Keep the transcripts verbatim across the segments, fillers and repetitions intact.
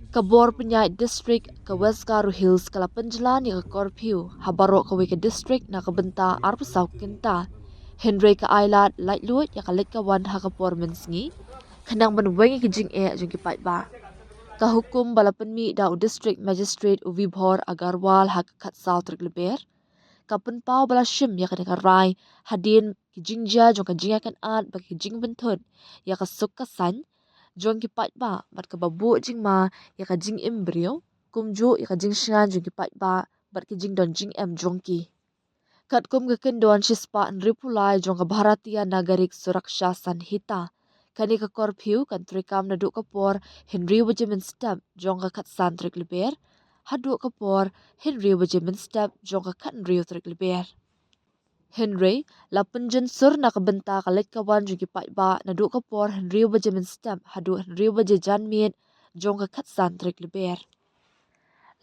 Ka bor pynïaid district ka West Garo Hills ka la pynjlan ïa ka curfew ha baroh kawei ka district na ka bynta arphew saw kynta. Hynrei ka ailad laitluid ïa ka leit ka wan ha ka por mynsngi, khnang ban weng ïa ki jingeh jong ki paidbah. Ka hukum ba la pynmih da u District Magistrate u Vibhor Agarwal ha ka khatsaw tarik Lber, ka pynpaw ba la shim ïa kane ka rai hadien ki jingjia jong ka jingïakynad bad ki jingpynthut ïa ka suk ka saiñ jong ki paidbah bad kaba buh jingma ïa ka jingim briew, kumjuh ïa ka jingshngaiñ jong ki paidbah bad ki jingdon jingem jong ki. Katkum ka kyndon shispah hynriewphew lai jong ka Bharatiya Nagarik Suraksha Sanhita, kane ka curfew kan treikam naduh ka por hynriew baje mynstep jong ka khatsan tarik Lber haduh ka por hynriew baje mynstep jong ka khathynriew tarik Lber. Hynrei la pynjynsur na ka bynta ka leit ka wan jong ki paidbah naduh ka por hynriew baje mynstep haduh hynriew baje janmiet jong ka khatsan tarik Lber.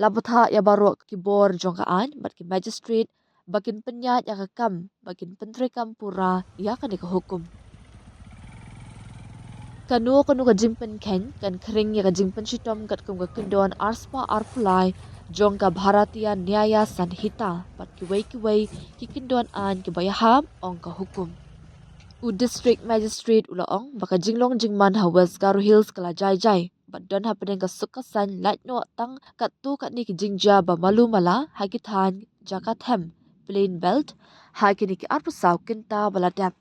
La bthah ïa baroh ki bor jong ka aiñ bad ki magistrate ba kin pynïaid ïa ka kam, ba kin pyntreikam pura ïa kane ka hukum. Kano kano ka jingpynkheiñ kan khring ïa ka jingpynshitom katkum ka kyndon arspah arphew lai jong ka Bharatiya Nyaya Sanhita bad kiwei kiwei ki kyndon aiñ kiba ïahap, ong ka hukum. U District Magistrate u la ong ba ka jinglong jingman ha West Garo Hills ka la jai jai bad don hapdeng ka suk ka saiñ lait noh tang katto katne ki jingjia ba malu mala ha ki thaiñ jaka them, plain belt, ha kine ki arphew saw kynta ba la dep.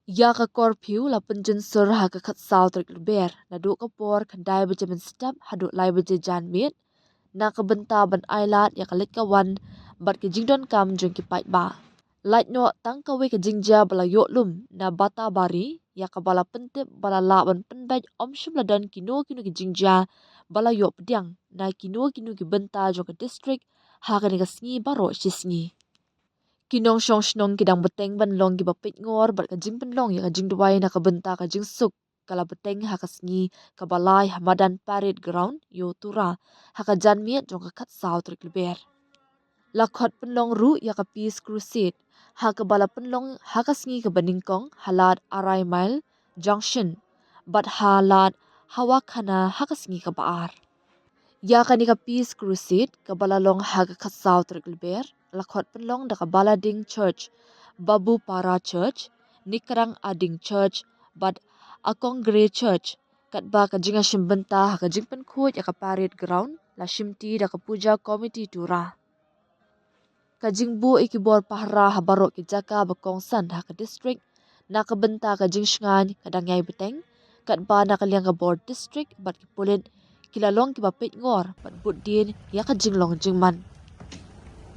Ïa ka curfew la pynjynsur ha ka khatsaw tarik Lber naduh ka por khyndai baje mynstep haduh lai baje janmiet na ka bynta ban ailad ïa ka leit ka wan bad ki jingdonkam jong ki paidbah. Lait noh tang kawei ka jingjia ba la ïoh lum na Batabari, ïa kaba la pyntip ba la lah ban pynbeit ym shym la don kino kino ki jingjia ba la ïoh pdiang na kino kino ki bynta jong ka district ha kane ka sngi baroh shi sngi. Ki nongshong shnong ki dang bteng ban long kiba peitngor bad ka jingpynlong ïa ka jingduwai na ka bynta ka jingsuk ka la bteng ha ka sngi kaba lai ha madan Parade Ground, Ïewtura, ha ka janmiet jong ka khatsaw tarik Lber. La khot pynlong ruh ïa ka Peace Crusade ha kaba la pynlong ha ka sngi kaba nyngkong ha Lad Arai Mile Junction bad ha Lad Hawakhana ha ka sngi kaba ar. Ïa kane ka Peace Crusade kaba la long ha ka khatsaw tarik Lber la khot pynlong da ka Balading Church, Babupara Church, Nikrang Ading Church bad Akongre Church, katba ka jingïashim bynta ha ka jingpynkhuid ïa ka Parade Ground la shimti da ka Puja Committee Tura. Ka jingbuh ïa ki bor pahara ha baroh ki jaka ba kongsan ha ka district na ka bynta ka jingshngaiñ ka dang ïai bteng, katba na ka liang ka bor district bad ki pulit ki la long kiba peitngor bad bud dien ïa ka jinglong jingman.